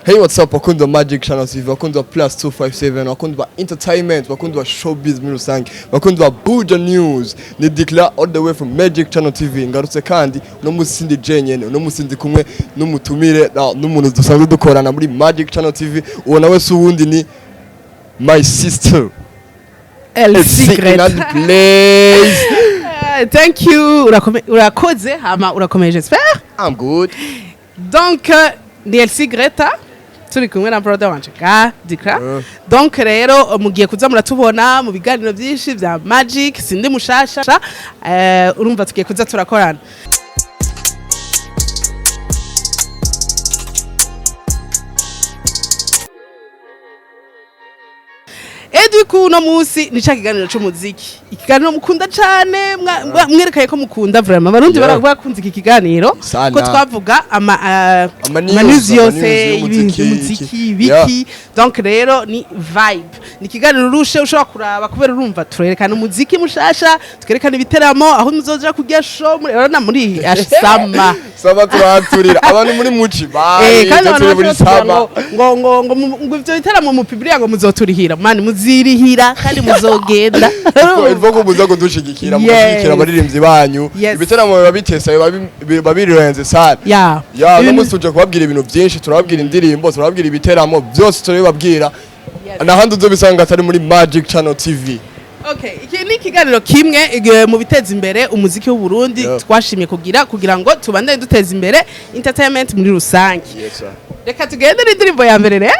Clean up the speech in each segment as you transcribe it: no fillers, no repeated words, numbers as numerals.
Hey, what's up, bakunzi ba Magic Channel TV, bakunzi ba Plus 257, bakunzi ba entertainment, bakunzi ba showbiz muri rusange, bakunzi ba Buja News. Ni Dikla all the way from Magic Channel TV. Ngarutse kandi uno munsi sindi jenyene, uno munsi ndi kumwe n'umutumire n'umuntu dusanzwe dukorana muri Magic Channel TV. Uwo nawe si uwundi, ni my sister El in Secret. the place. Thank you. Urakoze hama urakomeje, j'espère. I'm good. Donc ni Elsie Greta, turi kumwe na brother wanje ga Dikra. Donc rero mugiye kuza muratubona mu biganiro byinshi bya Magic, sindi mushasha. Urumva tugiye kuza turakorana. Et du coup uno munsi ni ca kiganiro c'umuziki, ikiganiro mukunda cane, mwerekaye ko mukunda vraiment abarundi. Bakunze iki kiganiro. Sana. Ko twavuga ama Ama news, ama news ama yose, news y'umuziki, ibintu by'umuziki, ibiki. Donc rero ni vibe, ni ikiganiro urushe ushobora kuraba kubera urumva turerekana umuziki mushasha, tukerekana ibiteramo aho muzoja kurya show muri urabona muri asama. Saba turahaturira abantu muri muci. Eh, kandi bye abantu turi muri bashobora saba. kugira ngo ivyo bitaramo mupibiliya ngo muzoturihira, mani muzirihira kandi muzogenda. Il faut ko muza kudushigikira, mugashigikira abaririmbyi banyu. Ibitaramo biba bitesa, biba birenze sana. Ya, uno munsi tuje kubabwira ibintu byinshi, turababwira indirimbo, turababwira ibiteramo, byose turabibabwira. Nahandi uzobisanga atari muri Magic Channel TV. Okay, iki ni ikiganiro kimwe mu biteza imbere umuziki w'u Burundi. Twashimye kugira ngo tubandanye duteza imbere entertainment muri rusange. Yes sir. Reka tugende n'indirimbo ya mbere rero.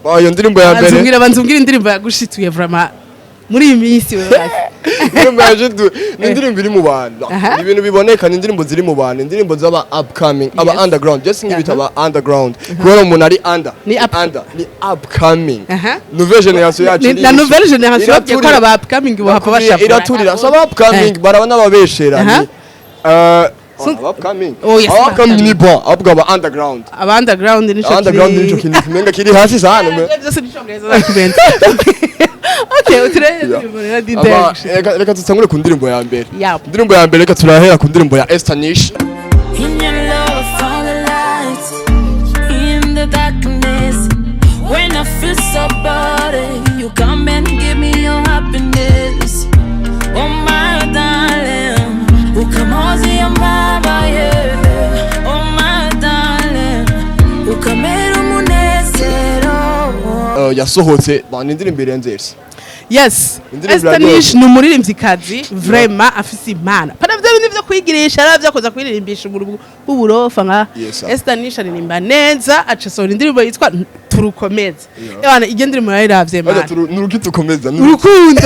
Ba, iyo ndirimbo ya mbere. Banzumbwira indirimbo yagushituye vraiment muri iyi minsi wewe basi. Indirimbo ya Jidu ni indirimbo iri mu bantu. Ni ibintu biboneka, ni indirimbo ziri mu bantu, indirimbo z'aba upcoming, aba underground. Just nk'ibita aba underground. Kubera umuntu ari under, Ni under, ni upcoming. Nouvelle génération yacu. Ni la nouvelle génération babwiye ko ari aba upcoming bohava bashavura. Iraturira. So aba upcoming baraba n'ababeshera ni aba upcoming. Oh, yes, aba upcoming ni upcoming. bon, ahubwo aba underground. Aba underground nico. Underground nico kintu kimenga kiri hasi sana. Byose n'icongereza nakibenze. Okay, uturere indirimbo rero ndi. Reka dutangure ku ndirimbo ya mbere. Yap. Indirimbo ya mbere, reka turahera ku ndirimbo ya Esther Nish. In your love, I found the light in the darkness. When I feel so bad, you come and give me your happiness. Oh my darling, ukamozi ya mama, yeah. Oh my darling, ukamera umunezero. Yasohotse ba, ni indirimbo irenze Elsa. Yes. Indirimbo Esther iraryoshye. Nish ni umuririmvyikazi vraiment afise impano, pana vyo bindi vyo kwigirisha ara vyo kuza kwiririmbisha uburofa nka. Yes, sir. Esther Nish aririmba neza, aca asohora indirimbo yitwa Turukomeze. Ebana, iyo ndirimbo narayiravye, Bajya man. Nuruki tukomeza. Urukundo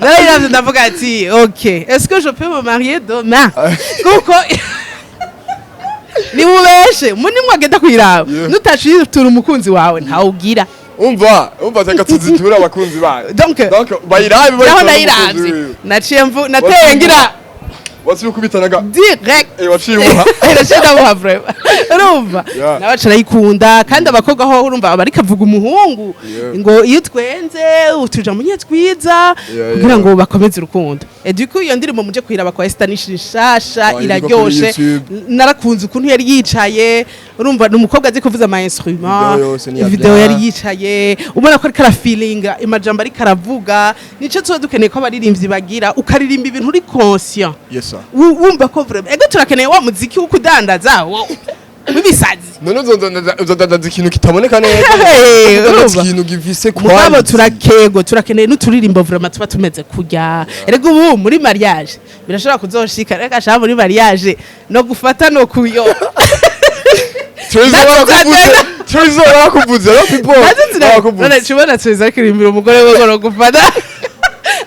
narayiravye, ndavuga ati: "Ok, est-ce que je peux me marier demain?" Kuko nimubeshe muri mwagenda kuyiraba, nutacitura umukunzi wawe ntawugira. Umva, reka tuziture abakunzi bayo. Donc, Donc bayirabe naho bayiture nayiravye, umukunzi wiwe. naciye mvu nateye ngira Waciye ukubitanaga. Direct. Waciye umuha. Naciye ndamuha vraiment, urumva. Nawe aca arayikunda kandi abakobwa ho urumva aba ariko avuga umuhungu ngo iyo twenze utuja mu twiza kugira ngo bakomeze urukundo. Et du coup iyo ndirimbo muje kuyiraba kwa Esther Nish nshasha. Oh, iriko kuri iraryoshe. YouTube. Narakunze ukuntu yari yicaye, urumva ni umukobwa azi kuvuza ama instrument. Video yose ni iya Video bien. yari yicaye ubona ko ariko arafilinga amajambo ariko aravuga. Nico tuba dukeneye ko abaririmbyi bagira, ukaririmba ibintu uri conscient. Yes sir. Wumva ko vraiment ego turakeneye wa muziki wo kudandaza w'ibisazi. None uzodandaza ikintu kitaboneka neza? Hey, Uzodandaza urumva? ikintu gifise Mugabo quality. turakego turakeneye n'uturirimbo vraiment tuba tumeze kurya. Erega ubu muri mariage birashobora kuzoshika, reka shaka muri mariage no gufata no kuyo. Trezo barakuvuze, Trezo barakuvuze, no people barakuvuze. None cubona tuza kuririmbira umugore we ngo no gufata,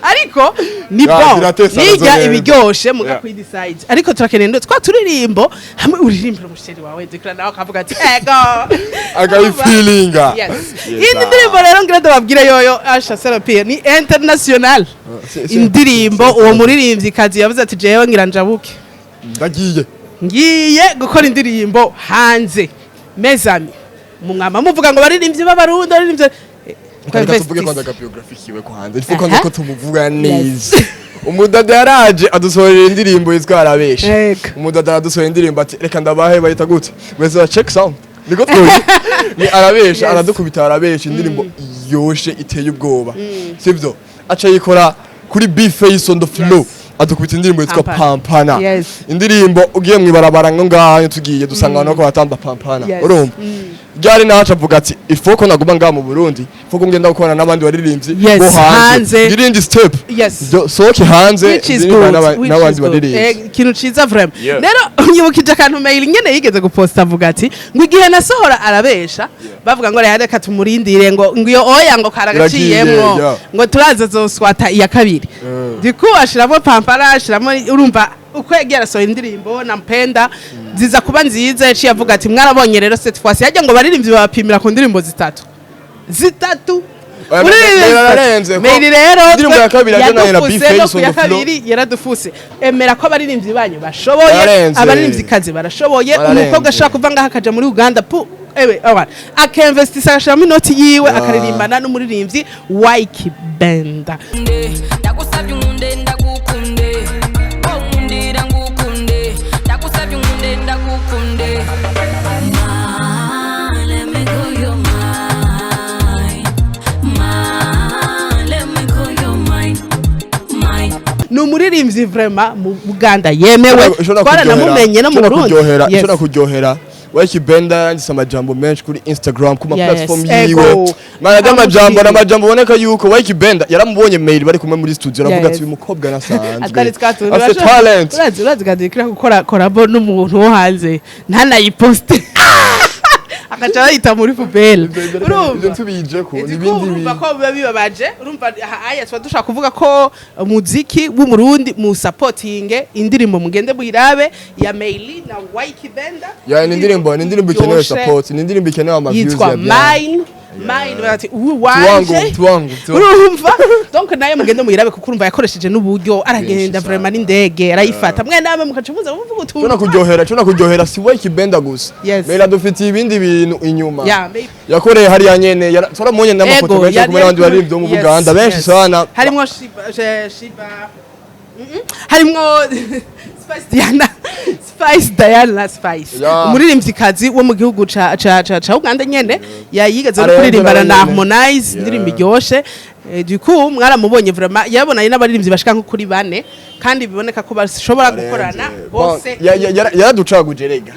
ariko ni Ya, bon. ziratesa nazo Nijya neza. ibiryoshe muga kwindi side, ariko turakeneye twa turirimbo hamwe uririmbira umusheri wawe dukira nawe akavuga ati ego. Akayifilinga. Yes. Yes, Iyi ndirimbo rero ngira ndababwire yoyo asha Serapia ni international. Indirimbo uwo muririmvyikazi yavuze ati: "Jewe ngira njabuke." Ndagiye. Ngiye gukora indirimbo hanze, mes amis, mwama muvuga ngo baririmbyi b'abarundi baririmbyi. Reka tuvuge kwanza ka biographie kiwe ko hanze, il faut kwanza ko tumuvuga neza. Umudada yaraje adusohorera indirimbo yitwa Arabesha. Yego. Umudada aradusohora indirimbo ati: "Reka ndabahe." Bayita gute? Wese check sound. Niko twoye ni arabesha, aradukubita arabesha, indirimbo yoshe iteye ubwoba, sivyo? Aca yikora kuri B Face on the floor, adukubita indirimbo yitwa Pampana. Pampana. Indirimbo ugiye mwibarabara ngo ngaho tugiye dusanga abantu ko batamba Pampana. Urumva ryari nawe aca avuga ati: "Ifo ko naguma ngaha mu Burundi, ifo ko ngenda gukorana n'abandi baririmbyi bo hanze." Hanze. Irindi step. Sohoke hanze, Which is ndirimba good, which n'abandi is good. baririmbyi. Ikintu ciza vraiment. Rero nyibukije akantu mail nyene yigeze guposta, avuga ati ngo igihe nasohora arabesha, bavuga ngo reka tumurindire, ngo iyo oya ngo karagaciyemwo, Iragiye, yeah. ngo turaza zoswata iya kabiri. Diku ashiramo Pampara, ashiramo, urumva uko yagiye arasohora indirimbo na mpenda ziza kuba nziza. Yaciye avuga ati: "Mwarabonye rero, cette fois yajya ngo baririmbyi babapimira ku ndirimbo zitatu zitatu." Oya, Uririmba Meili zitatu. ararenze, ko Meili rero indirimbo ya kabiri ajya na yadufuse, B-Face no ku on ya the floor. kabiri yaradufuse. Emera ko abaririmbyi banyu bashoboye. Bararenze. Abaririmbyi kazi barashoboye. Bararenze. Umukobwa ashobora kuva ngaha akaja muri Uganda pu ewe awana akinvestisa, agashiramo inoti yiwe, akaririmbana n'umuririmbyi Ykee Benda. Ndagusabye unkunde, ndagukunde, oh nkundira ngukunde, ndagusabye unkunde, ndagukunde. Let me call you mine, mine, let me call you mine, mine. Ni umuririmbyi vraiment mu Buganda yemewe. Ishobora Twaranamumenye no mu ishobora Burundi. kuryohera, ishobora kuryohera. Ykee Benda yanditse amajambo menshi kuri Instagram, ku ma platform yiwe. Mana, amajambo n'amajambo uboneka yuko Ykee Benda yaramubonye mail bari kumwe muri studio, aravuga ati: "Uyu mukobwa nasanzwe Atari twatuntu afite talent." Urazi gadikira gukora collabo n'umuntu wo hanze ntanayiposte, agaca bayita muri poubelle. Ibyo Urumva tubije ko Izi ko n'ibindi urumva bintu. ko biba bibabaje. Urumva aya tuba dushaka kuvuga ko umuziki w'Umurundi mu supportinge, indirimbo mugende muyirabe ya Meili na Ykee Benda. Ya, ni indirimbo ikenewe iryoshe, support, ni indirimbo ikenewe ama views. Yitwa Ya bien. Mine, Mine, bati ubu Tuwangu. wanje. Tuwangu, tuwangu. Urumva donc nayo mugende muyirabe, kuko urumva yakoresheje n'uburyo, aragenda Benshi vraiment sana. n'indege arayifata, mwe namwe mukaca muza muvuga utuntu. Cyo kuryohera si Ykee Benda gusa. Meili adufitiye ibindi bintu inyuma. Ya, maybe. Yakoreye hariya nyene, twaramubonye n'amafoto Ego, menshi kumwe n'abandi baririmbyi bo mu Buganda benshi sana. Harimwo Shiba, Shiba. Harimwo Spice Diana, Spice Diana, Spice. Umuririmvyikazi wo mu gihugu ca Uganda nyene, yayigeze no Arenze kuririmbana na nawe nyene. Harmonize, indirimbo iryoshe. Du coup mwaramubonye vraiment yabonanye n'abaririmbyi bashika nko kuri bane, kandi biboneka ko bashobora gukorana bose. Yaraducaguje rega.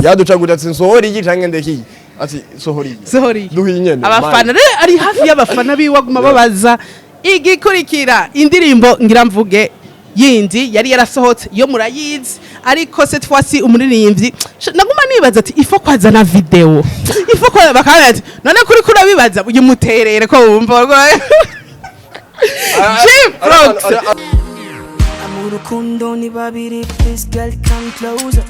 Yaraducaguje ati: "Nsohora iyi canke ndeke iyi?" Ati: "Sohora iyi." Sorry. Duhe nyene. Abafana rero, ari hafi y'abafana biwe, aguma babaza igikurikira. Indirimbo ngira mvuge yindi yari yarasohotse yo murayizi, ariko cette fois-ci umuririmbyi naguma nibaza ati ifo kwazana video, ifo kwa bakaba ati: "None kuri kurabibaza uyu muterere ko wumva G-Frox." Mu rukundo ni babiri, please girl, come closer,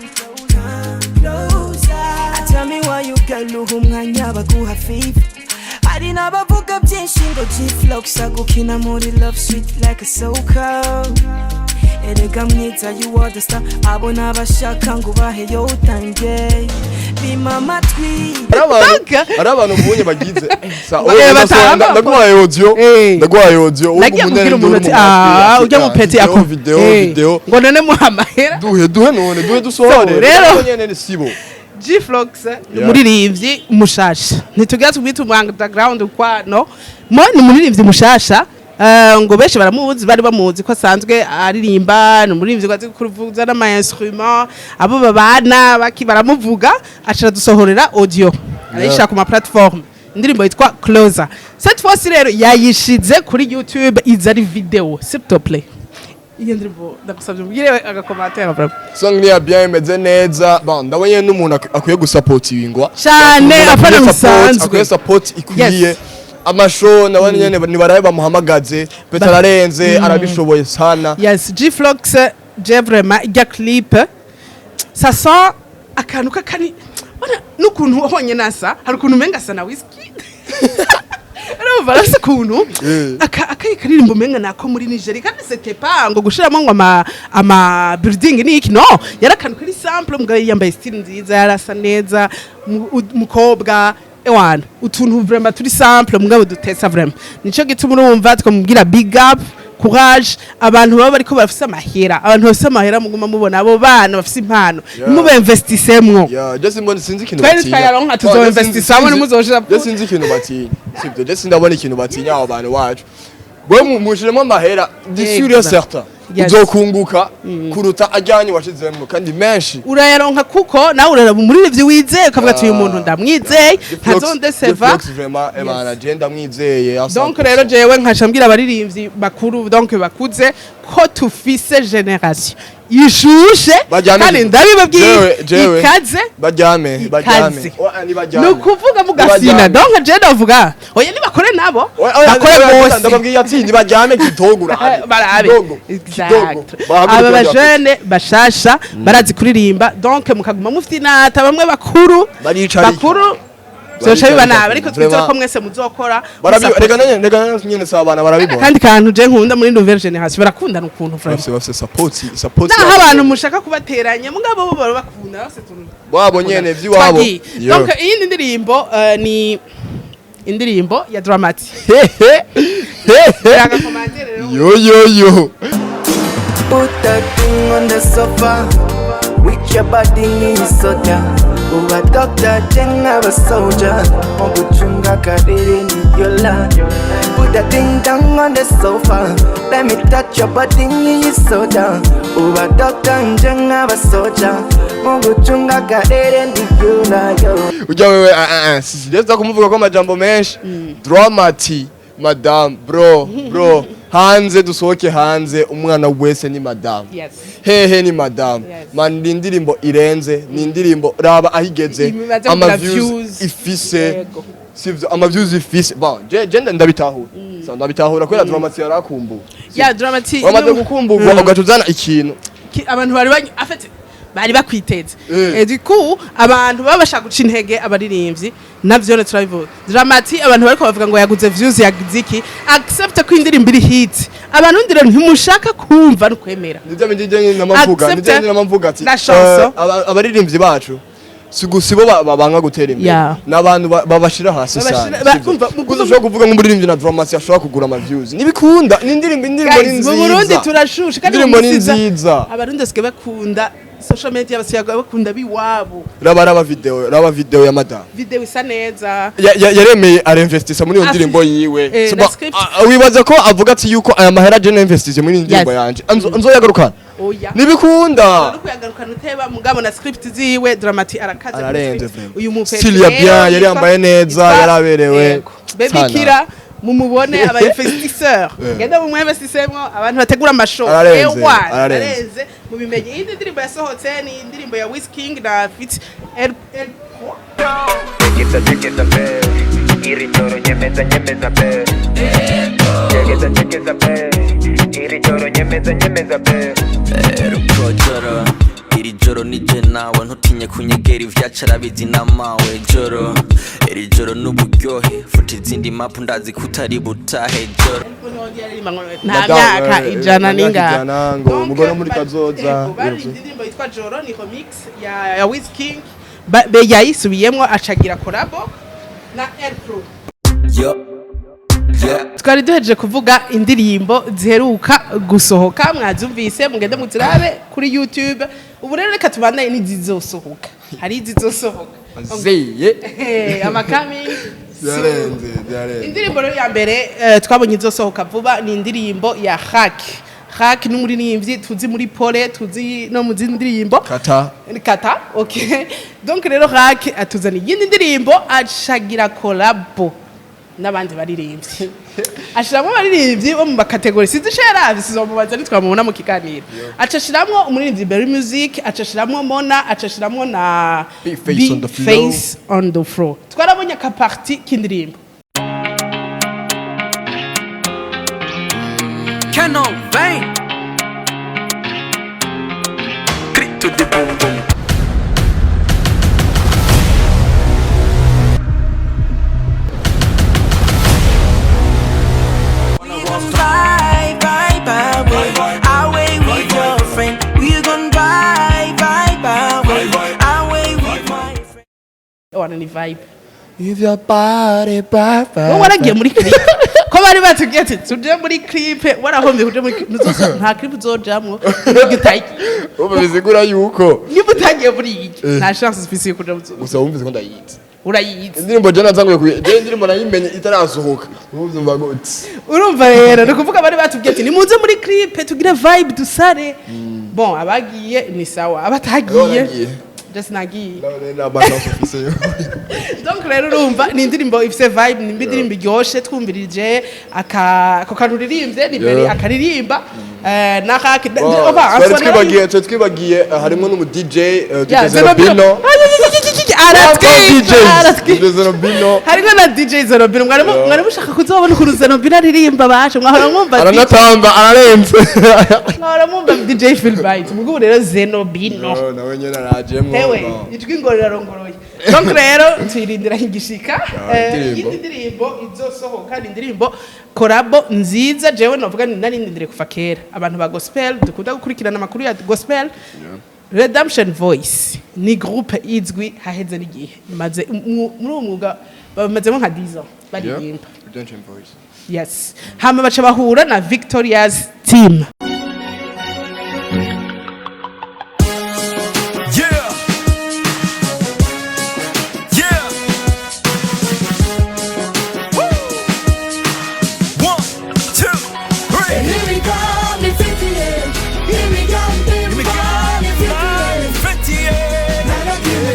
come closer. Tell me why you girl uha umwanya baguha fifi. Hari n'abavuga byinshi ngo G-Flox agukina muri love sweet like a soca. Erega mwiza, you are the star, abo n'abashaka ngo bahe yo utange bima amatwi. Hari abantu ubonye bagize sa Batanga ndaguhaye audio. Ndaguhaye audio. Nagiye kubwira umuntu ati: "Ah, ujya mu peti ako ako video, video." Ngo none muha amahera. Duhe, duhe, none duhe dusohore. So, rero- Rero nyene ni sibo. G-Flox ni umuririmbyi mushasha, ntitugira tumwite umu underground kwa no mo, ni umuririmbyi mushasha. Ngo benshi baramuzi, bari bamuzi ko asanzwe aririmba, ni umuririmbyi azi kuvuza n'ama instrument, abo babana baki baramuvuga. Aca dusohorera audio, arayishira ku ma platform, indirimbo yitwa Closer. Cette fois rero yayishize kuri YouTube, iza ari video. S'il te plaît, iyo ndirimbo ndagusabye mubwire agakomantere vraiment. Song ni ya bien, imeze neza. Bon, ndabonye n'umuntu akwiye gusapotingwa Cane, Umuntu apana akwiye support, bisanzwe. akwiye support ikwiye. Amasho nabonye nyene nibaraye bamuhamagaze peta, ararenze, arabishoboye sana. Yes, G-Flox, je vraiment ijya clip, ça sent akantu kakani wana n'ukuntu honyene asa, hari ukuntu umenga asa na Wizkid. Urumva arasa ukuntu akayi karirimbo umenga nako muri Nigeria, kandi c'était pas ngo gushiramo ngo ama building ni iki, no yari akantu kari simple, mugabo yambaye style nziza, yarasa neza, mukobwa ewana, utuntu vraiment turi simple mugabo dutesa vraiment. Nico gituma urumva twamubwira big up. Courage abantu baba bariko bafise amahera, abantu bafise amahera, muguma mubona abo bana bafise impano, nimubemvestisemwo. Yeah, just mbona sinzi ikintu Twari batinya. twayaronka, Oh, tuzoinvestisa, hamwe nimuzoshira. Je sinzi ikintu batinya. Sibyo, je sindabona ikintu batinya abo bantu wacu. We mushiremo amahera, ndi sûr et certain. Uzokunguka kuruta ajyanye washizemo kandi menshi. Urayaronka kuko nawe uraraba umuririmbyi wizeye, ukavuga ati: "Uyu muntu ndamwizeye, ntazondeseva." Flox vraiment, ebana, je ndamwizeye. Donc rero jewe nkaca mbwira abaririmbyi bakuru, donc bakuze, ko tufise génération ishushe. Bajyame. Kandi ndabibabwiye, Jewe. ikaze. Bajyame, bajyame. Ikaze. Oya, nibajyame. Ni ukuvuga mugasina. Nibajyame. Donc je ndavuga oya, nibakore nabo, Oya, oya, bakore oya, rwose. Ndababwiye ati nibajyame kidogo, urabe. Barabe. Kidogo. Kidogo. Exact. Bahaguruke Aba bajya. bajene bashasha barazi kuririmba, donc mukaguma mufite inata bamwe bakuru. Baricarika. Bakuru vyoca biba nabi, ariko twizere Vraiment. ko mwese muzokora. Reka nanye, reka nanye nyene si abana barabibona. Kandi kantu je nkunda muri nouvelle génération, barakundana ukuntu vraiment. Bafise support. Naho abantu mushaka kubateranya, mugabo bo baba bakunda, bafise utuntu Wabo nyene vy'iwabo. twagiye. Yo. Donc iyindi ndirimbo ni indirimbo ya Dramati. Agakomandere rero. Yo yo yo. Put that thing on the sofa with your body ni soda. Uba doctor jenga ba soldier. Oguchunga karere ni yola. Put that thing down on the sofa. Let me touch your body ni soda. Uba doctor jenga ba soldier. Oguchunga karere ni yola yo. Ujya wewe, ah ah ah, sisi kumuvuga ko amajambo menshi. Dramati, madam, bro, bro, hanze dusohoke hanze, umwana wese ni madam. Hehe ni madam. Man, ni indirimbo irenze, ni indirimbo, raba aho igeze. Imaze Ama kugira views views. ifise. Sivyo, ama views ifise. Bon, je ndabitahura. So ndabitahura kubera Dramati yarakumbuwe. Ya Dramati. Wamaze gukumburwa, ugaca uzana ikintu. Abantu bari afite bari bakwiteze. Eh. Et du coup abantu baba bashaka guca intege abaririmbyi, navyo ne turabivuga. Dramati, abantu bariko bavuga ngo yaguze views, yagize iki, accept ko indirimbo iri hit. Abantu ndire ntimushaka kumva no kwemera. Nivyo bindi je namavuga, Accept nivyo namavuga ati la chanson. abaririmbyi bacu si gusa bo babanga gutera imbere, n'abantu babashira hasi Babashira- sana. umva, Gusa ushobora kuvuga nk'umuririmbyi na Dramati ashobora kugura ama views, ntibikunda. Ni indirimbo, indirimbo ni Guys, nziza. mu Burundi turashushe kandi Indirimbo ni mu minsi iza- nziza. Abarundi basigaye bakunda social media, basigaye bakunda biwabo. Raba video, raba video ya madam. Video isa neza. Yaremeye arinvestisa muri iyo ndirimbo yiwe. So, Na script. Wibaza ko avuga ati yuko aya mahera je ninvestise muri iyi ndirimbo yanje nzoyagarukana? Oya. Ntibikunda. No kuyagarukana uteba, mugabo na script ziwe, Dramati arakaze kuri Ararenze script. vraiment. Uyu mupeti Style ya rero bien, yari yambaye neza, yaraberewe. Yego. Baby Sana. Kira, mumubone, aba investisseur, genda mumwinvestissemwo, abantu bategura amashow. Ararenze, Ewa, ararenze. ararenze, mubimenye. Iyindi ndirimbo yasohotse ni indirimbo ya Wiz King na feat L L. Chekeza chekeza be, iri joro nyemeza nyemeza be. Chekeza chekeza be, iri joro nyemeza nyemeza be. Rukojoro iri joro nije nawe, ntutinye kunyegera, ivyacu arabizi n'amawe. Joro iri joro n'uburyohe, futa izindi mapu, ndazi ko utari butahe joro. Nta Madame, myaka 100 nta myaka n'ingahe. 100 ngo Donc, umugore wo muri kazoza. Yego, bari indirimbo yitwa Joro, ni remix ya Wiz King. Be yayisubiyemwo acagira collabo na Air Pro. Yo yeah. Twari duhejeje kuvuga indirimbo ziheruka gusohoka, mwazumvise, mugende muzirabe kuri YouTube. Ubu rero reka tubandanye n'izizosohoka, hari izizosohoka. Zeye. Ama coming soon. Byarenze, byarenze. Indirimbo rero ya mbere twabonye izosohoka vuba ni indirimbo ya Hak. Hak ni umuririmbyi tuzi muri Pole, tuzi no mu zindi ndirimbo. Kata. Kata, okay. Donc rero Hak atuzana iyindi ndirimbo, acagira collabo n'abandi baririmbyi, ashiramwo abaririmbyi bo mu bakategori, sinzi ico yaravye, sizomubaza nitwamubona mu kiganiro. Aca ashiramwo umuririmbyi Berry Music, aca ashiramwo Mona, aca ashiramwo na Big Face on the Floor. Face on the Floor. Twarabonye akaparti k'indirimbo. Kano Vane. Click to the boom boom. We gon' vibe, vibe, vibe, away with your friend. We gon' vibe, vibe, vibe, away with my friend. Wana ni vibe. If your body, bye, bye. Wowe waragiye muri clip ko Bari batubwiye ati tuje muri clip, warahombye kuja muri clip, nta clip uzojamwo niba utagiye. Ubu bisigura yuko Niba utagiye muri iyi, nta chance ufise yo kuja mu Gusa wumvise ko ndayizi. Urayizi. Indirimbo je natanguye kuyi, je indirimbo nayimenye itarasohoka, ubu gute? Urumva rero, ni ukuvuga bari batubwiye ati nimuze muri clip tugire vibe, dusare. Bon, abagiye ni sawa, abatagiye Waragiye? Je sinagiye. None nta chance ufise yo. Donc rero urumva ni indirimbo ifise vibe, ni indirimbo iryoshe. Twumvirije aka ako kantu uririmbye ni mbere akaririmba n'akaki. Twari twibagiye harimo n'umu DJ, DJ Zenobino. Zenobino. Aratwika, aratwika. DJ Zenobino. Harimo na DJ Zenobino. Mwari mushaka kuzobona ukuntu Zenobino aririmba bashe, mwahora mwumva DJ Aranatamba, ararenze. Mwahora mwumva DJ Philbyte, mugubu rero Zenobino. No, nawe nyene arajemwo. Hewe. No. Ijwi ngo rirarongoroye. Donc rero tuyirindira igishika. Indirimbo. Iyindi ndirimbo izosohoka ni indirimbo collabo nziza, jewe novuga ni narindindiriye kuva kera. Abantu ba gospel dukunda gukurikirana amakuru ya gospel, Redemption Voice ni groupe izwi haheze n'igihe, maze muri uwo mwuga bamazemo nka 10 ans baririmba. Redemption Voice. Yes, hama baca bahura na Victoria's Team. Yeah. Woo. One, two, three. Imigambi mfitiye, imigambi Imana Fifty-eight. Nta na kimwe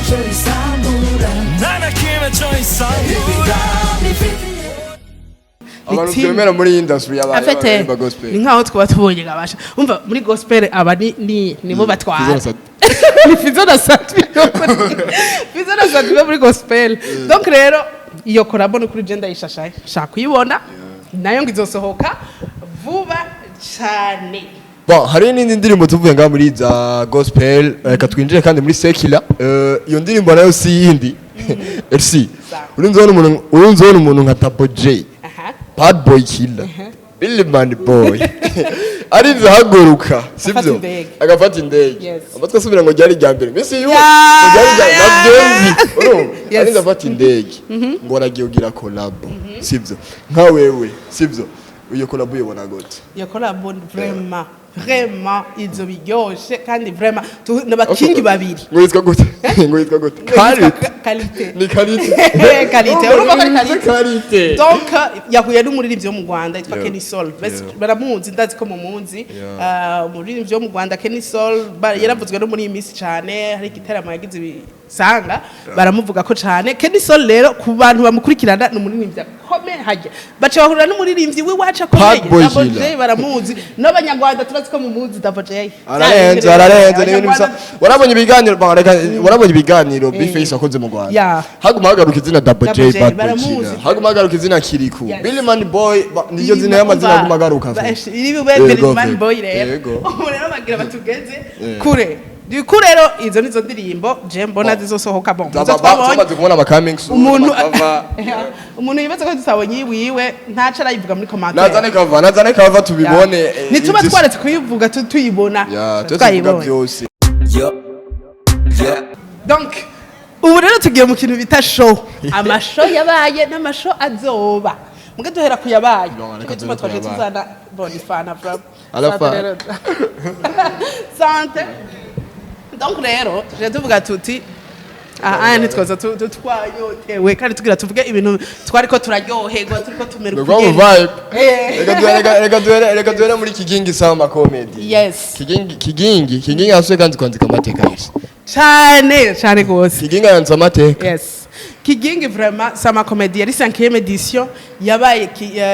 cyorisambura. Nta kimwe cyoyisambura. Imigambi mfitiye. Abantu Team. twemera muri industry Afete y'aba gospel. Ni nkaho twaba tubonye gabasha umva muri gospel aba ni nibo batwara. Fizo na Sat- Ni Fizo na Satbi, Fizo na Satbi muri gospel. Donc rero iyo collabo no kuri gender ishashaye, shaka kuyibona nayo ngo izosohoka vuba cyane. Bon, hari n'indi ndirimbo tuvuye ngaha muri za gospel, reka twinjire kandi muri secular. Iyo ndirimbo nayo si yindi, LC. Urinze ubona umuntu nka Double J, Bad Boy Killer, Billy Man Boy, arinze haguruka, sibyo? Indege. Agafata indege. Amatwi asubira ngo ryari irya mbere mbese yuko ryari irya nabyo nzi, urumva? Arinze afata indege ngo aragiye kugira collabo, sibyo? Nka wewe, sibyo, iyo collabo uyibona gute? Iyo collabo vraiment, vraiment izo biryoshe kandi vraiment n'abakingi babiri. Ngo yitwa gute? Ngo yitwa gute? Karite. Qualité. Ni qualité. Qualité, urumva ko ari qualité. Qualité. Donc yahuye n'umuririmbyi wo mu Rwanda yitwa Kenny Sol. Baramuzi, ndazi ko mumuzi. Umuririmbyi wo mu Rwanda Kenny Sol yaravuzwe no muri iyi minsi cyane, hari igiteramo yagize ibisanga baramuvuga ko cyane. Kenny Sol rero, ku bantu bamukurikirana, ni umuririmbyi akomeye. Hajya baca bahurira n'umuririmbyi w'iwacu akomeye. Bad Boy Double Killer. J, baramuzi n'Abanyarwanda, turazi ko mumuzi Double J. Ararenze, ararenze, n'ibintu bisa. Warabonye ibiganiro warabonye ibiganiro B-Face wakoze mu Rwanda? Haguma hagaruka izina Double J, Double J, Bad Boy baramuzi. Killer, haguma hagaruka izina Kiriku, Billy Man Boy, niryo zina y'amazina aguma agaruka. Iri bube Billy Man Boy rero. Ubu rero bagira batugeze kure du rero. Izo nizo ndirimbo je mbona zizosohoka. Bon, izo twabonye. Tumaze kubona ama coming soon, Umuntu ama cover. Umuntu yibaza ko tutabonye iwiwe, ntaco arayivuga muri commentaire. Nazane cover, nazane cover tubibone. Nituba twaretse kuyivuga tuyibona. Ya, tuvuga Twayibonye. byose. Yo. Yo. Donc ubu rero tugiye mu kintu bita show, amashow yabaye n'amashow azoba. Muge duhera ku yabaye. No, reka Tujye tuma duhere ku twaje yabaye. tuzana bonifana from Alafa. Sante rero. Sante. Donc rero tuje tuvuga tuti aha ntitwoza twanyotewe kandi tugira tuvuge ibintu twariko turaryoherwa, turiko tumera Ni ukuvuga mu ukugene. vibe. Reka duhere muri Kigingi Summer Comedy. Kigingi, Kigingi, Kigingi yasuye kandi kwandika amateka yose. Cane cane gose. Kigingi yanditse amateka. Yes, Kigingi vraiment Summer Comedy yari 5e édition yabaye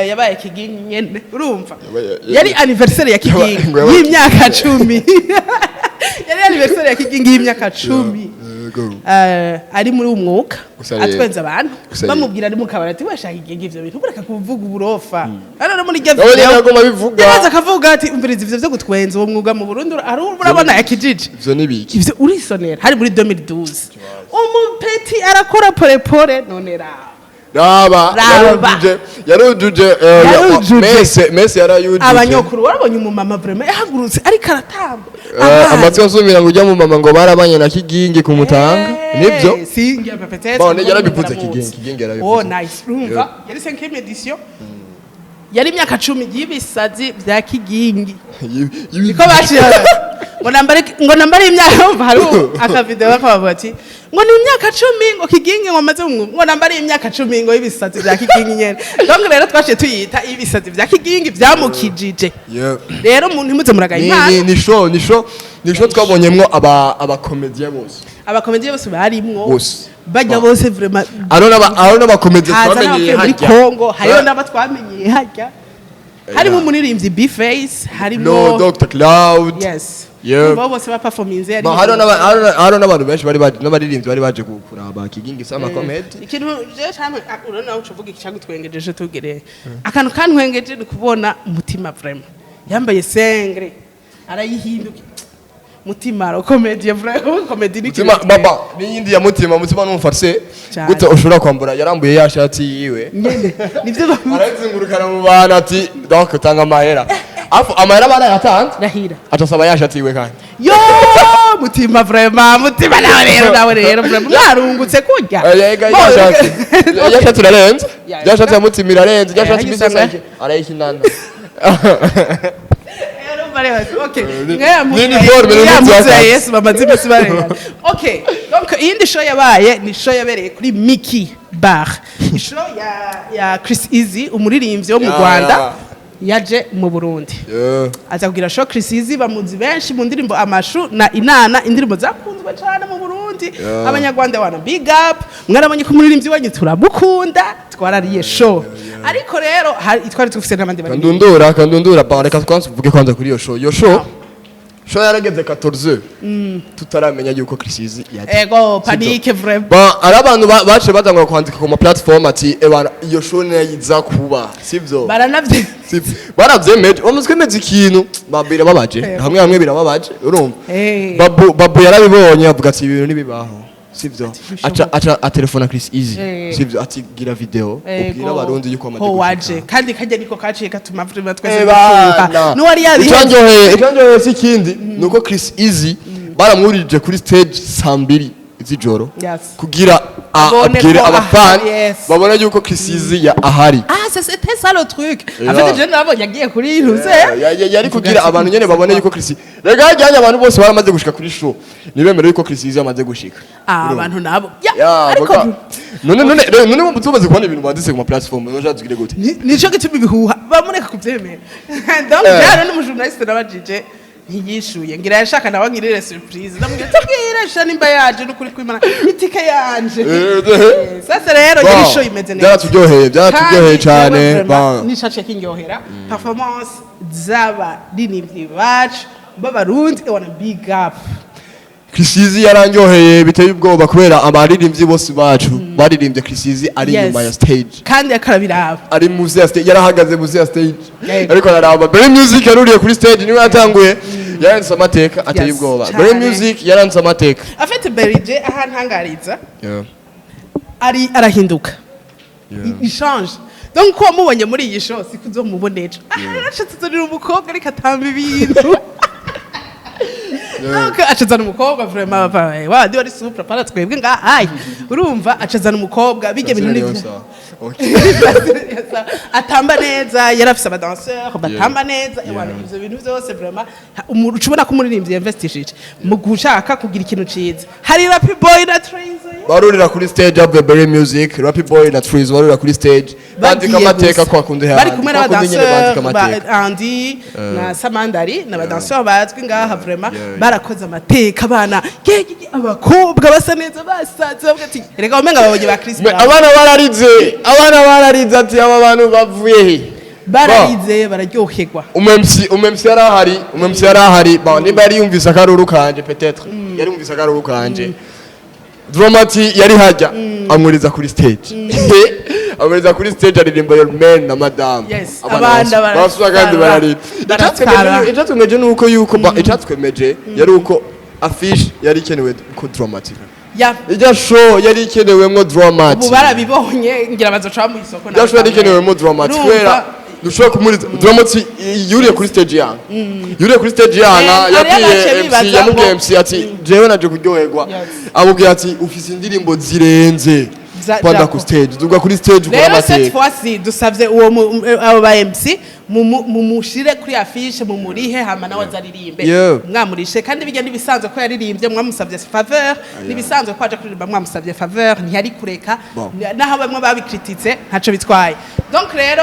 yabaye Kigingi nyene, urumva? Yari anniversaire ya Kigingi Ngo yabaye y'imyaka 10, yari anniversaire ya Kigingi y'imyaka 10. Yego. Ari muri umwuka Gusa rero- atwenza abantu. Gusa rero- Bamubwira ari mu kabari ati: "Washaka Kigingi, ivyo bintu ureka kuvuga uburofa." Hano no muri iryo Nawe nyene video aguma abivuga. yaraza akavuga ati: "Umviriza, ivyo vyo gutwenza uwo mwuga mu Burundi ari urabona yakijije." Ivyo ni biki? Ivyo urisonera hari muri 2012, umupeti arakora porepore, none raba. Raba. Raba. Yari DJ, Yarujuje Yarujuje. Mese mese yarayujuje. Abanyokuru warabonye umumama vraiment yahagurutse ariko aratamba. Amatwi asumira ngo ujya mu mama ngo barabanye na Kigingi ku Mutanga, nibyo? Si ngira peut-être. Bon, yarabivuze Kigingi, Kigingi yarabivuze. Oh nice, urumva yari 5e édition, yari imyaka 10 y'ibisazi bya Kigingi. Niko baciye ngo nambare imyaka, umva hari akavideo bakabavuga ati ngo ni imyaka 10 ngo Kigingi ngo maze ngo nambare imyaka 10 ngo y'ibisazi bya Kigingi nyene. Donc rero twaciye tuyita ibisazi bya Kigingi byamukijije. Rero umuntu ntimuze muragaye Ni imana. Ni show twabonyemwo aba comédien bose. Abakomediye bose barimwo. Bose. Bajya bose vraiment. Aro n'aba comédien Haza twamenyeye n'abavuye muri hajya. Congo, hariho n'aba twamenyeye hajya, harimo umuririmbyi B-Face, harimo No Dr Cloud. Yes. Yeah. Bo bose baperforminze. Ba hariho n'abantu benshi bari baje, n'abaririmbyi bari baje kuraba Kigingi Summer Comedy. Ikintu je cyane urabona uca uvuga icyagutwengejeje, tugere akantu kantwengeje ni kubona Mutima vraiment yambaye sengre arayihinduka. Mutima ro comedy vraiment, comedy ni Mutima baba n'iyindi ya Mutima. Mutima n'umfarse. Cyane. Gute ushobora kwambura? Yarambuye ya shati yiwe, nyene nivyo. Arazingurukana mu bantu ati donc tanga amahera, afu amahera barayatanze. Rahira. Aca ya shati yiwe kandi. Yo Mutima vraiment, Mutima nawe rero vraiment mwarungutse kurya. Yega ya shati, ya shati irarenze. Ya shati ya Mutima irarenze ya shati. Hajya Business arayikinana. Okay. Ni uniforme, ni Ya impuzu mpuzu ya y'akazi. Yesu bamaze iminsi barengana. Okay, donc iyindi show yabaye ni show yabereye kuri Mickey Bar. Show ya Chris Easy, umuririmbyi wo mu Rwanda yaje mu Burundi. Aza kugira show. Chris Easy bamuzi benshi mu ndirimbo Amashu na Inana, indirimbo zakunzwe cyane mu Burundi. Abanyarwanda wana big up, mwarabonye ko umuririmbyi wanyu turamukunda, twarariye show. Ariko rero hari twari dufise n'abandi bari. Kandundura kandundura ba, reka twanze tuvuge kwanza kuri iyo show. Iyo show yarageze 14 tutaramenya yuko Chris Easy yaje. Ego, panique vraiment. Ba ari abantu baciye batangura kwandika ku ma platform ati ebana iyo show nayiza kuba, sivyo? Baranavye. Sivyo, baravyemeje, bamaze kwemeza ikintu birababaje. Hamwe hamwe birababaje, urumva? Babu yarabibonye avuga ati ibintu ntibibaho, sivyo? Aca atelefona Chris Easy, sivyo, ati gira video ubwira Abarundi yuko amaze ko waje. gushika. Kandi kajya niko kaciye gatuma vraiment twese Ebana. dushuha n'uwari yabihenze. Icyanyoheye si ikindi nuko Chris Easy baramwurije kuri stage saa 2 z'ijoro kugira Babone abwire ko abafani ahari, yes. babone yuko Chris Easy ya ahari. Ah, ça c'était ça le truc en fait, je nabonye yagiye kuri ruze. Yari kugira abantu nyene babone yuko Chris, rega hajyanye abantu bose baramaze gushika kuri show ntibemere yuko Chris Easy yamaze gushika. Ah, abantu nabo. Ya, Ya, ariko none tumaze kubona ibintu banditse ku ma platform, none tugire gute? Nico gituma ibihuha bamureka kuvyemera. Donc rero n'umujournaliste nabajije ntiyishuye, ngira yashaka nawe ngirire surprise, ndamubwira tubwire sha nimba yaje n'ukuri kwimana itike yanje. Sasa rero yari show imeze neza. Byaraturyoheye Kandi cyane. jewe vraiment nishaciye kindyohera performance z'abaririmbyi bacu b'Abarundi, wana big up. Chris Easy yarandyoheye biteye ubwoba kubera abaririmbyi bose bacu baririmbye Chris Easy ari inyuma ya stage. Kandi akarabiraba. Ari munsi ya stage, yarahagaze munsi ya stage ariko araraba. Berry Music yaruriye kuri stage, niwe yatanguye, yaranditse amateka ateye ubwoba. Berry Music yaranditse amateka. Afite Berije ahantangariza ari arahinduka. Il change, donc ko wamubonye muri iyi show siko uzomubona ejo. Aha yarashatse tuzanira umukobwa ariko atamba ibintu, donc acazana umukobwa vraiment wa ndi wari super para twebwe nga ai urumva acazana umukobwa bijya bintu Niyo ni sawa. Okay. Atamba neza, yari afise abadanseur batamba neza. Ewana, ivyo bintu vyose vraiment umuntu ucubona ko umuririmbyi yinvestishije mu gushaka kugira ikintu ciza. Hari Rappy Boy na Trayzo. Barurira kuri stage of the Berry Music, Rappy Boy na Trees barurira kuri stage bandika Bagiye amateka gusa. kwa kundi Bari kumwe kwa kundi nyene bandika n'abadanseur ba amateka. Andy na Samandari n'abadanseur bazwi ngaha vraiment barakoze amateka. Abana gege, abakobwa basa neza basaze bavuga ati reka umenga babonye ba Chris Me- Brown. Abana bararize, abana bararize ati aba bantu bavuye he? Bararize bararyoherwa. Umemc yarahari, umemc yarahari. Bon, nimba yari yumvise akaruru kanje, peut-être yari yumvise akaruru kanje, Dramati yari hajya amuriza kuri stage, amuriza kuri stage aririmba Your Man na Madame. Yes, Abana abana barasura kandi barasara. bararira. Barasara. Icyatwemeje ni uko yuko icyatwemeje yari uko affiche yari ikenewe ko Dramati Ya. Ijya show yari ikenewemwo Drama T. Ubu barabibonye, ngira bazoca mu isoko. Ijya show yari ikenewemwo Drama T kubera dushobora kumuriza Drama T yuriye kuri stage yana, yuriye kuri stage yana. Hariyo Yabwiye abaciye MC, bibaza yamubwiye MC ati: "Jewe naje kuryoherwa." Amubwiye ati: "Ufise indirimbo zirenze, panda Jako. ku stage, duga kuri stage ukora Rero cette amateka." fois-ci dusavye uwo abo ba MC mumushire kuri affiche, mumurihe, hama nawe azaririmbe. Mwamurishe kandi bijya nibisanzwe ko yaririmbye mwamusavye faveur, nibisanzwe ko aje kuririmba mwamusavye faveur, ntiyari kureka. Bon. Naho bamwe babikrititse, ntaco bitwaye. Donc rero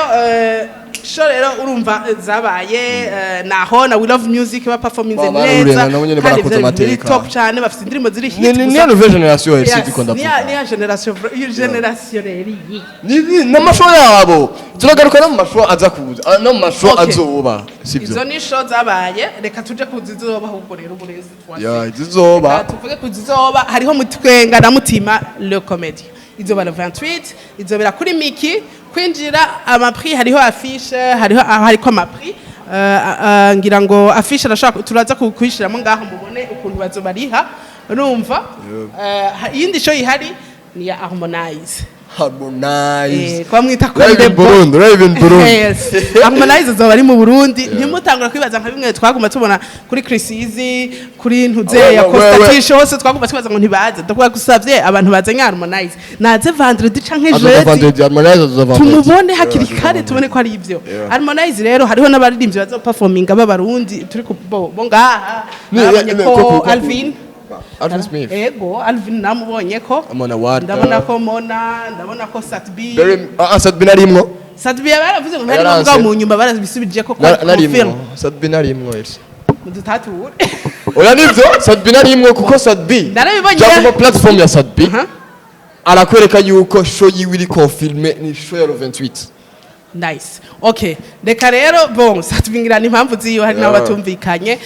show rero urumva zabaye naho na We Love Music ba performinze Barahuriye neza nabo nyene, kandi barakoze vyari biri amateka. top cyane, bafite indirimbo ziri hit Ni gusa. niya nouvelle génération Yes, FC ndiko ndavuga. niya génération, iyo génération rero iyi. N'amashow yabo turagaruka no mu mashow aza kuza, no mu mashow azoba, sibyo? Izo ni show zabaye, reka tuje ku zizoba ahubwo rero uburezi. Ya, zizoba. Reka tuvuge ku zizoba. Hariho Mutwenga na Mutima le Comedy, izoba le 28, izobera kuri Miki. Kwinjira, amaprix, hariho affiche, hariho hariko amaprix. Ngira ngo affiche arashaka turaza kuyishiramo ngaho mubone ukuntu bazobariha. Urumva, iyindi show ihari ni ya Harmonize. Harmonize. Kwa mwita Live in Konde. Burundi, live in Burundi. Yes. Harmonize azoba ari mu Burundi. Ntimutangura kwibaza nka bimwe twaguma tubona kuri Chris Easy, kuri Ntuze ya Costa hose, twaguma twibaza ngo ntibaze. Ndakuba gusavye abantu bazanye Harmonize. Naze vendredi canke Azoza jeudi. vendredi, Harmonize azoza vendredi. Tumubone hakiri kare, tubone ko ari ibyo. Harmonize rero hariho n'abaririmbyi bazoperforminga b'abarundi turi ku bo ngaha. Nabonye ko Alvin. Alvin Smith. Ego, Alvin namubonye ko. Mona Walda. Ndabona ko Mona, ndabona ko Satbi. Very Sadbi narimwo. Sadbi baravuze ngo ntari Yaranse. mugabo mu nyuma barabisubije ko Narimwo. confirm. Sadbi narimwo ese. Mudutature. Oya, nivyo, Sadbi narimwo kuko Sadbi Narabibonye. cyangwa platform ya Sadbi Aha. arakwereka yuko show yiwe iri confirmé, ni show ya le 28. Nice. Okay. Reka rero bon, Sadbi ngira ni impamvu ziyo hari nabo batumvikanye.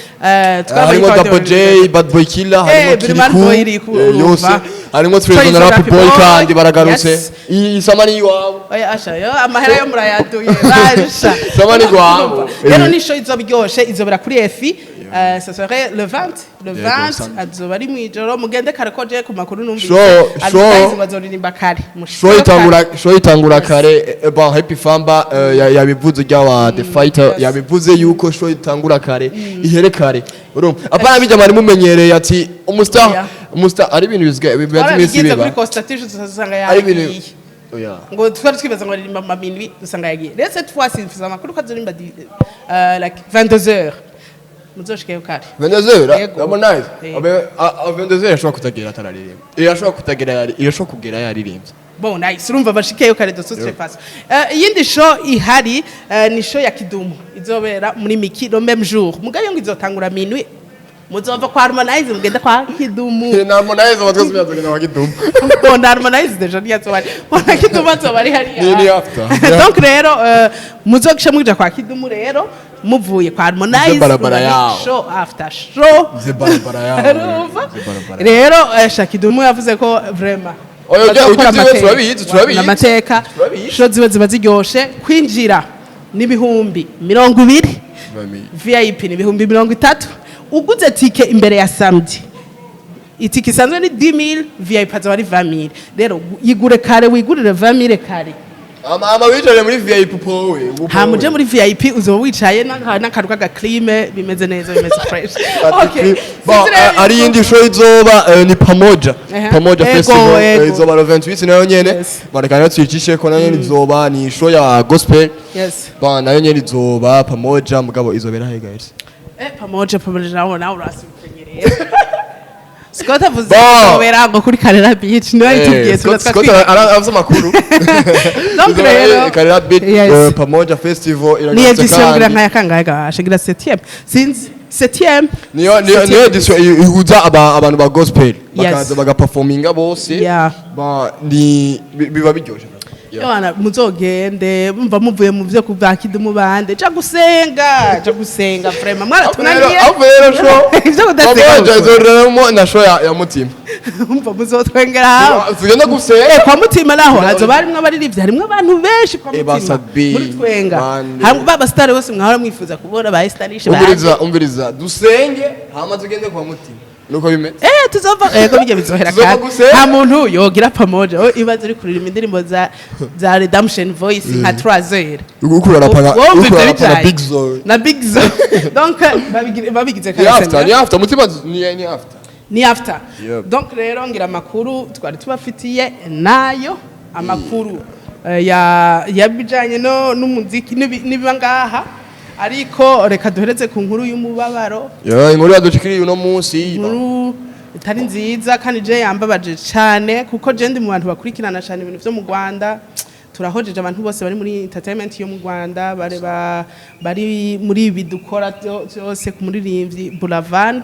Twabonye Harimo ko Double J, Bad Boy Killer, harimo Big Man Boy iri Kirikou, yose, urumva. harimo Trezo Trezo na Rap Rap Boy Boy. kandi baragarutse. Yes. Iyi sama ni iwawe. Oya asha, yo amahera yo murayaduye basha. Sama ni iwawe. Rero ni show izoba iryoshe, izobera kuri EFI. Ça serait le 20, le Yego, 20 samedi. azoba ari mwijoro, mugende kare ko je ku makuru numvise. Show- Bazoririmba kare. Show itangura, show itangura kare. Bon, Happy Famba yabivuze ryawa The Fighter, yabivuze yuko show itangura kare ihere kare. Urumva, apana bijya mwari mumenyereye ati umustar umustar ari ibintu bisigaye bimaze iminsi Twarabigize biba kuri Costa Tije usanga ari ibintu yagiye. Oya. Ngo twari twibaza ngo aririmba mu minuit, dusanga yagiye. Rero cette fois ci mfise amakuru ko azorimba like 22h, muzoshikeyo kare. 22h? Yego. Harmonize? Yego. Abe a 22h ashobora kutagera atararirimba, irashobora kutagera irashobora kugera yaririmbye. Bon, nice, urumva bashikeyo kare de toute façon. Iyindi show ihari ni show ya Kidumu izobera muri Miki le même jour, mugayo ngo izotangura minuit. Muzova kwa Harmonize mugenda kwa Kidumu. Na Harmonize abatwese byatugenda kwa Kidumu. Bon, Harmonize déjà ntiyazoba ari, bona Kidumu azoba ari hariya. Ni after. Donc rero muzogisha muja kwa Kidumu rero muvuye kwa Harmonize. Ze barabara Urumva ni yawo. show after show. Ze barabara yawo. Urumva? Ze barabara. Rero Shakidumu yavuze ko vraiment Oya, bazokora ujya ujya amateka. turabizi, turabizi. Amateka. Turabizi. Show ziwe ziba ziryoshe. Kwinjira n'ibihumbi 20, VIP ni 30,000. Uguze tike imbere ya samedi, itike isanzwe ni 10,000, VIP azoba ari 20,000. Rero yigure kare, wigurire 20,000 kare. Ama wicare muri VIP powe. Hamuje muri VIP uzoba wicaye n'akantu k'agaclim, bimeze neza, bimeze fresh. Okay. Bon, Sinzi rero ari iyindi show izoba ni Pamoja. Pamoja Ego, Festival ego. izoba le 28 nayo nyene. Bareka nayo tuyicishe ko nayo nyene izoba ni show ya gospel. Bon, nayo nyene izoba Pamoja, mugabo izobera he, guys? Pamoja, Pamoja nawe urasubiye rero. Scott avuze Bon. izobera ngo kuri Karera Beach, niwe yitubwiye. Scott arafise amakuru. Donc Izobera, rero Karera Beach, Yes. Pamoja Festival Ni iragarutse édition ngira kandi. nka ya kangahe gashe, ngira 7e, sinzi, 7e. Niyo édition ihuza abantu ba gospel bakaza bagaperforminga bose. Ba ni biba biryoshe. Yeah. Yohana, muzogende mumva muvuye mu byo kuva Kidumu bande ja gusenga, ja gusenga vraiment mwaratunaniye. Aho rero show Ivyo kudasenga. Pamoja izoreramo na show ya Mutima. Umva, muzotwengera aho. Tugenda gusenga. Kwa Mutima naho hazoba harimwo abaririmbyi, harimwo abantu benshi kwa Ba Mutima. Sadbi, Muri Twenga. bande. Harimwo ba basitari bose mwahora mwifuza kubona, ba Estanishe. Umviriza, umviriza, dusenge hama tugende kwa Mutima. Nuko bimeze. Tuzova, ego, bijya bizohera. Tuzova Kandi gusenga. Nta muntu yogira pamoja. Oh, ibaze uri kuririmba indirimbo za Redemption Voice nka 3h. Uriko urarapa na Wumva uriko ivyo urarapa na bijaye. Big Zoe. Na Big Zoe. Donc babigize Ni kare. after, ni after mutima, ni after. Ni after. Yep. Donc rero ngira amakuru twari tubafitiye nayo amakuru ya yabijanye no n'umuziki n'ibiba ngaha, ariko reka duhereze ku nkuru y'umubabaro. Yo, inkuru yadushikiriye uno munsi. Inkuru itari nziza kandi je yambabaje cyane, kuko je ndi mu bantu bakurikirana cyane ibintu vyo mu Rwanda. Turahojeje abantu bose bari muri entertainment yo mu Rwanda, bari muri ibi dukora byose ku muririmbyi Buravan.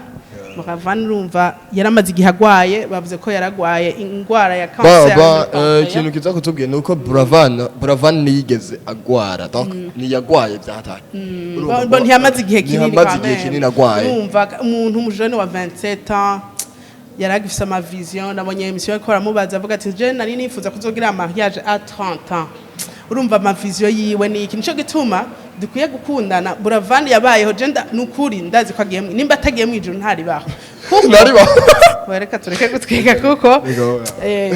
Buravan, urumva yaramaze igihe agwaye, bavuze ko yaragwaye ingwara ya Ba cancer. ba Muri pancréas. Ikintu kiza kutubwira ni uko Buravan ntiyigeze agwara, donc ntiyagwaye byatari. Bo ntiyamaze igihe kinini. Ntiyamaze Quand igihe même. kinini agwaye. Urumva umuntu umujene wa 27 ans yaragifise ama vision. Nabonye émission ariko aramubaza, avuga ati: "Je nari nifuza kuzogira mariage à 30 ans." Urumva ama vision yiwe ni iki? Nico gituma dukwiye gukundana. Buravan yabayeho, je nukuri ndazi ko agiye nimba atagiye mu ijuru ntaribaho. Ntaribaho. Reka tureke gutwiga kuko Yego.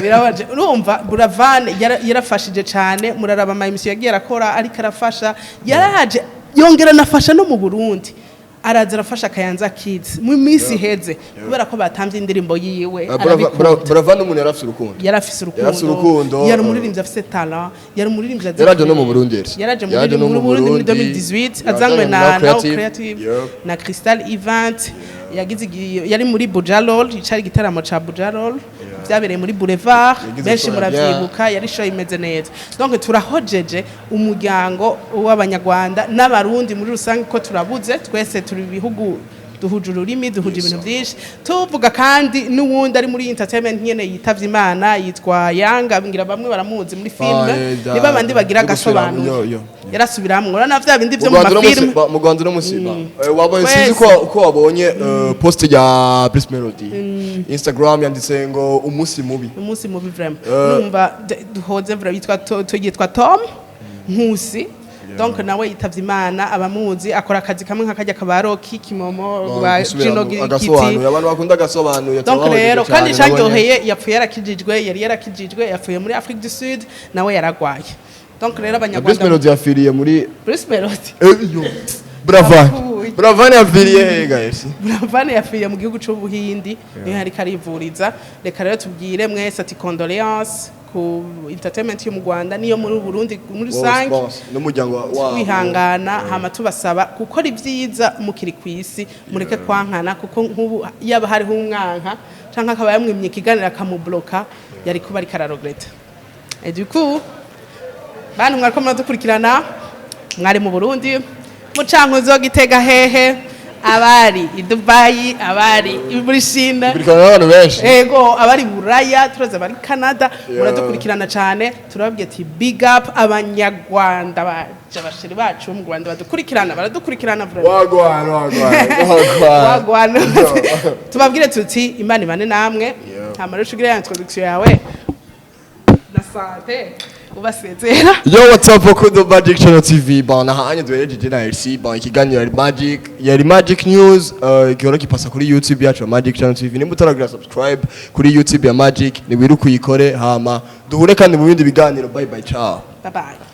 Birabaje. Urumva Buravan yarafashije cyane, muraraba ama émission yagiye arakora, ariko arafasha, yaraje yongera anafasha no mu Burundi, araza arafasha Kayanza Kids mu minsi iheze kubera ko batamvye indirimbo yiwe. Arabikunda. Buravan umuntu yarafise urukundo. Yarafise Yarafise urukundo. urukundo, Yari umuririmbyi afise talent, yari umuririmbyi azi Yaraje no mu Burundi yari. Yaraje Yaraje no muri mu Burundi muri Burundi. 2018 Yaraje azanywe na na Now Now Creative. Creative Yep. na Crystal Event. Yagize yari muri Bujarol, icari igitaramo ca Bujarol byabereye muri Boulevard. Yagize Benshi show ya muravyibuka, yari show imeze neza. Donc turahojeje umuryango w'Abanyarwanda n'Abarundi muri rusange, ko turabuze twese, turi ibihugu duhuje ururimi, duhuje ibintu byinshi. Tuvuga kandi n'uwundi ari muri entertainment nyene yitavye Imana, yitwa Yanga, ngira bamwe baramuzi muri filme. Eh, Niba abandi bagira yo gusubiramo, agasobanuro yo, yo. yarasubiramwo, urabona vya bindi vyo Mu mu Rwanda uno munsi mafilme. Mu Rwanda uno munsi wabonye, Twese. sinzi ko wabonye post ya Bruce Melody Instagram yanditse ngo umunsi mubi. Umunsi mubi vraiment. Numva duhoze vraiment, yitwa yitwa Tom Nkusi. Donc nawe yitavye Imana, abamuzi akora akazi kamwe nk'akajya kabaroki kimomo ba Gusubiramo, Gino Giti. Agasobanuye, abantu bakunda agasobanuye. Donc turabahojeje rero cyane, kandi nabonye. cyanryoheye, yapfuye yarakijijwe, yari yarakijijwe, yapfuye muri Afrique du Sud, nawe yaragwaye. Donc rero Na Bruce Abanyarwanda. Melody yapfiriye muri Bruce Melody. Yo. Buravan. Apfuye. Buravan yapfiriye he, guys? Buravan yapfiriye mu gihugu c'Ubuhindi, niho yariko arivuriza. Reka rero tubwire mwese ati condoléances ku entertainment yo mu Rwanda niyo muri Burundi muri rusange. Bose, n'umuryango wabo. Twihangana, hama tubasaba gukora ibyiza mukiri ku isi, mureke kwankana, kuko nk'ubu yaba hariho umwanka canke akaba yamwimye ikiganiro akamubloka, yari kuba ariko araregreta. Et du coup, bantu mwariko muradukurikirana, mwari mu Burundi, mu Cankuzo, Gitega, hehe, abari i Dubayi, abari muri Chine. Kurikirana n'abantu benshi. Ego, abari Buraya, turaza abari Canada, muradukurikirana cyane. Turababwiye ati big up Abanyarwanda baje, abasheri bacu bo mu Rwanda badukurikirana, baradukurikirana vraiment. Wagwan, wagwan, wagwan. Wagwana. Tubabwire tuti Imana ibane namwe. Hama rero ushigire ya introduction yawe na sante ubasezera. Yo, what's up, bakundo Magic Channel TV? Bon, nahanye duherejeje na LC. Bon, ikiganiro yari Magic, yari Magic News, gihora gipasa kuri YouTube yacu ya Magic Channel TV. Nimba utaragira subscribe kuri YouTube ya Magic, niwiruke uyikore, hama duhure kandi mu bindi biganiro. Bye bye, ciao. Bye bye.